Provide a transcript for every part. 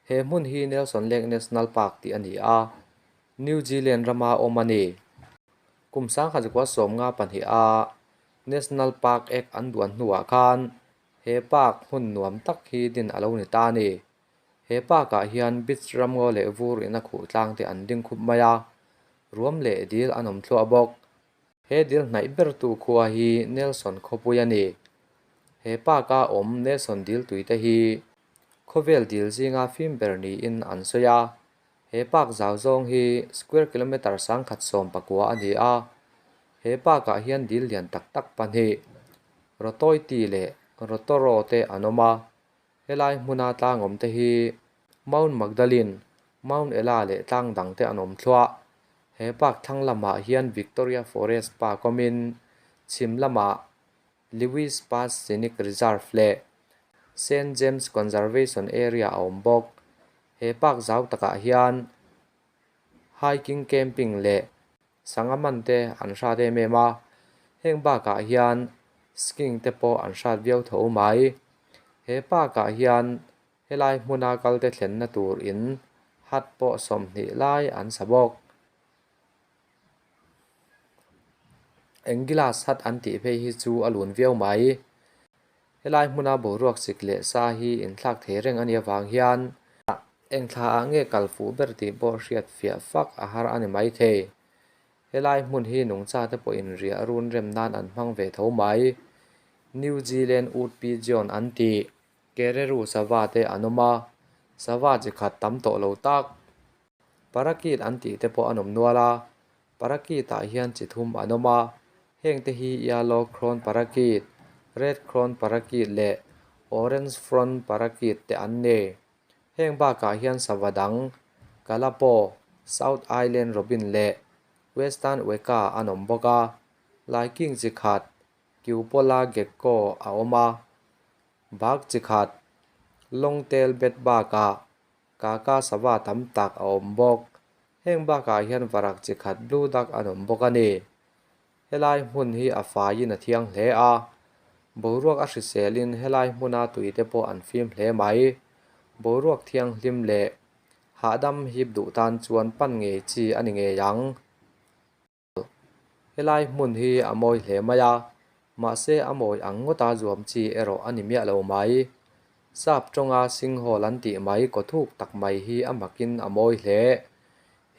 He hmun hi Nelson Lake National Park tih a ni a, New Zealand rama awm a ni. Kum 1952 a National Park Act an duan hnuah khan he park hmun nuam tak hi din a lo ni ta a ni. He park ah hian beach ramngaw leh vur in a khuh tlang te an ding khup mai a, ruam leh dil an awm thluah bawk. He dil hnaih bertu khua hi Nelson khawpui a ni. He park a awm Nelson dil tui te hi khawvel dil zinga fim ber niin an sawi a. He park zau zawng hi square kilometre 1019 a ni a. He park ah hian dil lian tak tak pahnih Rotoiti leh Rotoro te an awm a. Helai hmuna tlangawm te hi Mount Magdalene, Mount Ella leh tlang dang te an awm thluah. He park thlang lamah hian Victoria Forest Park awmin chhim lamah Lewis Pass Scenic Reserve leh Saint James Conservation Area a awm bawk. He park zau takah hian hiking, camping leh sangha man te an hrat em em a, heng bakah hian skiing te pawh an hrat viau tho mai. He park ah hian helai hmuna kal te thlenna tur in hut pawh 20 lai an sa bawk. Eng glass hut an tih phei hi chu a lun viau mai. Helai hmuna boruak sik leh sa hi inthlak thei reng a nih avang hian eng thla ah nge kal fuh ber tih pawh hriat fiah fak a har a ni mai thei. Helai hmun hi nungcha te pawhin riah run rem nan an hmang ve tho mai. New Zealand Wood Pigeon an tih Kereru sava te an awm a, sava chi khat tam tawh lo tak. Parakeet an tih te pawh an awm nual a, parakeet ah hian chi thum an awm a, heng te hi yellow crown parakeet, red crown parakeet leh orange front parakeet te an ni. Heng bakah hian sava dang Kalapo, South Island robin leh Western Weka an awm bawk a, laiking chi khat Cupola gecko a awm a, bak chi khat long tail bat bakah Kaka sava tam tak a awm bawk. Heng bakah hian varak chi khat blue duck an awm bawk a ni. Helai hmun hi a faiin a thiang hle a, boruak a hriselin helai hmuna tui te pawh an fim hle mai. Boruak thianghlim leh hahdam hip duh tan chuan pan ngei chi a ni ngei ang. Helai hmun hi a mawi hle mai a, mahse a mawi ang ngawta zuam chi erawh a ni miah lo mai. Sap tawnga singhole an tih mai kaw thuk tak mai hi a makin a mawi hle.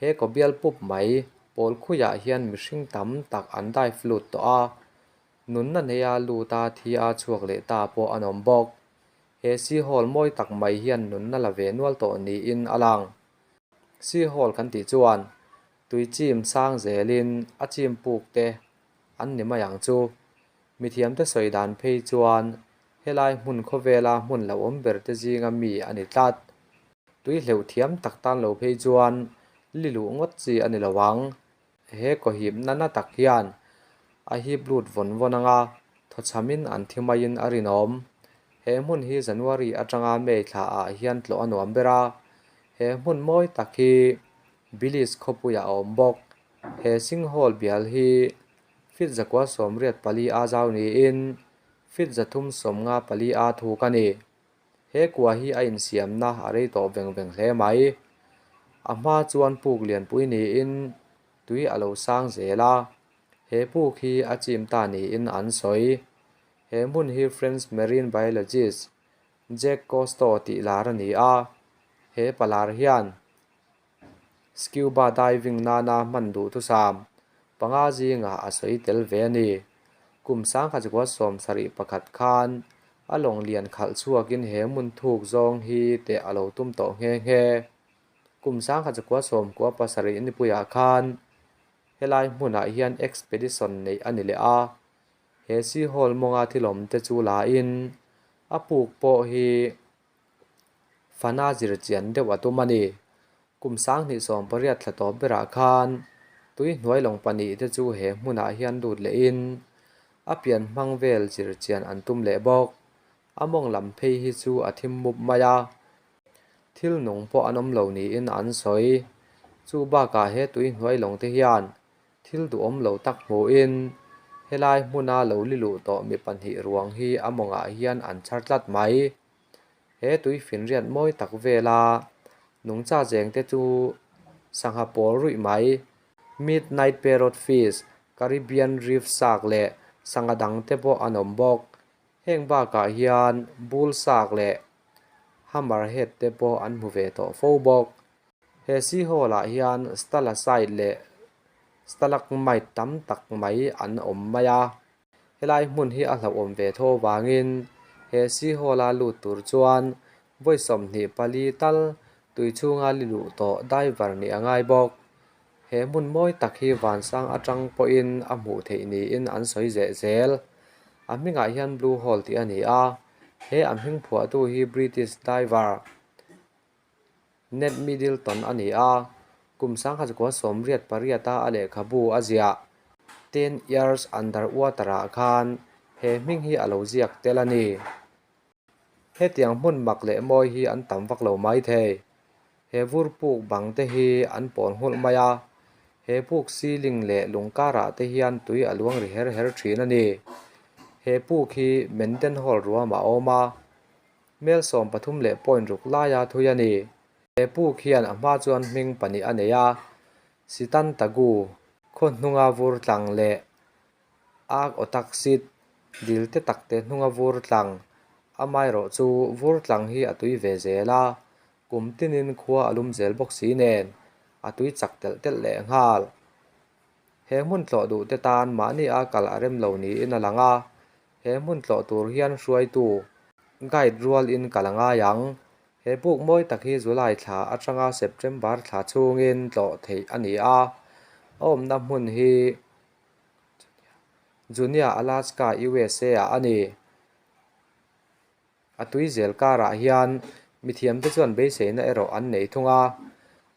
He kaw bial pup mai pawl khuiah hian mihring tam tak an dive lut tawh a, nunna neia luta thi a chhuak leh ta pawh an awm bawk. He singhole mawi tak mai hian nunna la ve nual tawh niin a lang. Singhole kan tih chuan tui chim sang zelin a chim puk te an ni mai ang chu. Mithiam te sawi dan phei chuan helai hmun khawvela hmun lo awm ber te zinga mi a ni tlat. Tui hleuh thiam tak tan lo phei chuan li luh ngawt chi a ni lo ang. He kaw hip na na tak hian a hip lut vawn vawn anga thawchhamin an thi maiin a rinawm. He hmun hi January atanga May thla ah hian tlawh a nuam ber a, he hmun mawi tak hi Billis khawpuiah a awm bawk. He sinkhole bial hi feet 184 a zau niin feet 354 a thuk a ni. He kua hi a insiamna a rei tawh veng veng hle mai. A hma chuan puk lianpui niin tui a lo sang zel a, he puk hi a chim ta niin an sawi. He hmun hi French marine biologist Jacques Cousteau tih lar a ni a, he palar hian scuba diving nana hman duh thusam panga zingah a sawi tel ve a ni. Kum 1971 khan a lawng lian khalh chhuakin he hmun thuk zawng hi teh a lo tum tawh nghe nghe. Kum 1997 nipuiah khan helai hmunah hian expedition neih a ni leh a, he sinkhole mawnga thilawm te chu lain a puk pawh hi fana zir chian deuh a tum a ni. Kum 2018 thla tawp berah khan tui hnuai lawng pahnih te chu he hmunah hian lut lehin a pian hmang vel zir chian an tum leh bawk. A mawng lam phei hi chu a thim mup mai a, thil nung pawh an awm lo niin an sawi. Chu bakah he tui hnuai lawng te hian thil duhawm lo tak hmuhin helai hmuna lo li luh tawh mi pahnih ruang hi a mawngah hian an chhar tlat mai. He tui finriat mawi tak vela Nungcha cheng te chu sangha pawl ruih mai, midnight parrot fish, Caribbean reef shark leh sangha dang te pawh an awm bawk. Heng bakah hian bull shark leh hammerhead te pawh an hmu ve tawh fo bawk. He seahole ah hian stalactite leh stalagmite tam tak mai an awm mai a. Helai hmun hi a hlauhawm ve tho avangin he seahole a lut tur chuan vawi 24 tal tui chhunga li luh tawh diver nih a ngai bawk. He hmun mawi tak hi vansang atang pawhin a hmuh theih niin an sawi zeh zel. A hmingah hian Blue Hole tih a ni a, he a hming phuahtu hi British diver Ned Middleton a ni a, kum 1988 a a lehkhabu a ziah Ten Years Under Water ah khan he hming hi a lo ziak tel a ni. Hetiang hmun mak leh mawi hi an tam vak lo mai thei. He vur puk bang te hi an pawn nghulh mai a, he puk ceiling leh lung karah te hian tui a luang ri her her thin a ni. He puk hi Mendenhall ruamah a awm a, Mel 13 leh point ruk laia thui a ni. He puk hian a hma chuan hming pahnih a nei a, Sitan Tagu, khaw hnunga vur tlang leh Ak Otak Sit, dil te tak te hnunga vur tlang. Amaherawh chu vur tlang hi a tui ve zel a, kum tinin khua a lum zel bawk si nen a tui chak telh telh leh nghal. He hmun tlawh duh te tan mahni a kal a rem lo niin a lang a, He hmun tlawh tur hian hruaitu, guide, rual in kal a ngai ang. He puk mawi tak hi July thla atanga September thla chhungin tlawh theih a ni a. A awmna hmun hi Junia, Alaska, USA ah a ni. A tui zel karah hian mithiamte chuan beiseina erawh an nei thung a,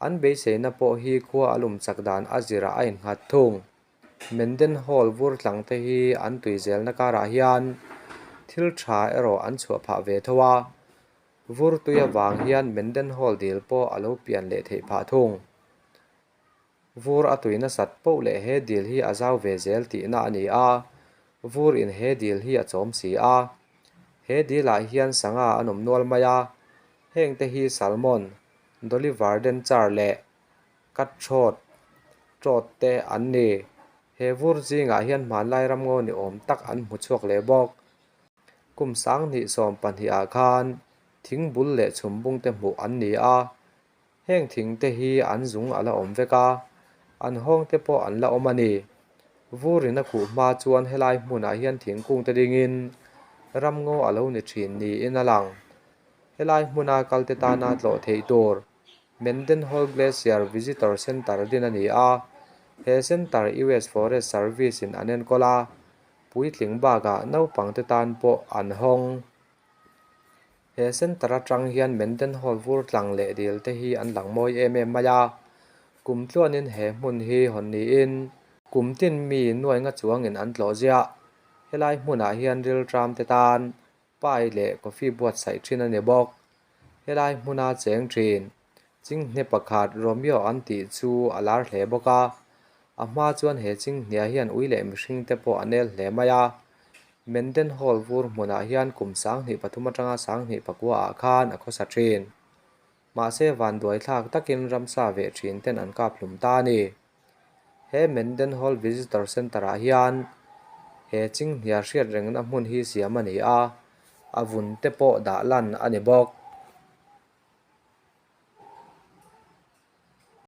an beiseina pawh hi khua a lum chak dan a zirah a innghat thung. Mendenhall vur tlang te hi an tui zelna karah hian thil tha erawh an chhuah phah ve tho a, vur tui avang hian Mendenhall dil pawh a lo pian leh theih phah thung. Vur a tui nasat poh leh he dil hi a zau ve zel tihna a ni a, vur in he dil hi a chawm si a. He dil ah hian sangha an awm nual mai a, heng te hi salmon, Dolly Varden char leh cutthroat trout te an ni. He vur zingah hian hmanlai ramngaw ni awm tak an hmu chhuak leh bawk. Kum 2012 ah khan thing bul leh chhum bung te hmuh an ni a, Heng thing te hi an zung a la awm vek a, an hawng te pawh an la awm a ni. Vur in a khuh hma chuan helai hmunah hian thingkung te dingin ramngaw a lo ni thin niin a lang. Helai hmuna kal te tana tlawh theih tur Mendenhall Glacier Visitor Center din a ni a, he center US Forest Service in an enkawl a, puitling bakah naupang te tan pawh an hawng. He centre atang hian Mendenhall vur tlang leh dil te hi an lang mawi em em mai a, kum tluanin he hmun hi hawn niin kum tin mi nuai nga chuangin an tlawh ziah. Helai hmunah hian rilṭam te tan pie leh coffee buatsaih thin a ni bawk. Helai hmuna cheng thin Chinghne pakhat Romeo an tih chu a lar hle bawk a, a hma chuan he chinghne hian ui leh mihring te pawh a nel hle mai a. Mendenhall vur hmunah hian kum 2003 atanga 2009 ah khan a khawsa thin. Mahse vanduai thlak takin ramsa veh thin ten an kap hlum ta a ni. He Mendenhall Visitor Centre ah hian he chinghne hriat rengna hmun hi siam a ni a, a vun te pawh dah lan a ni bawk.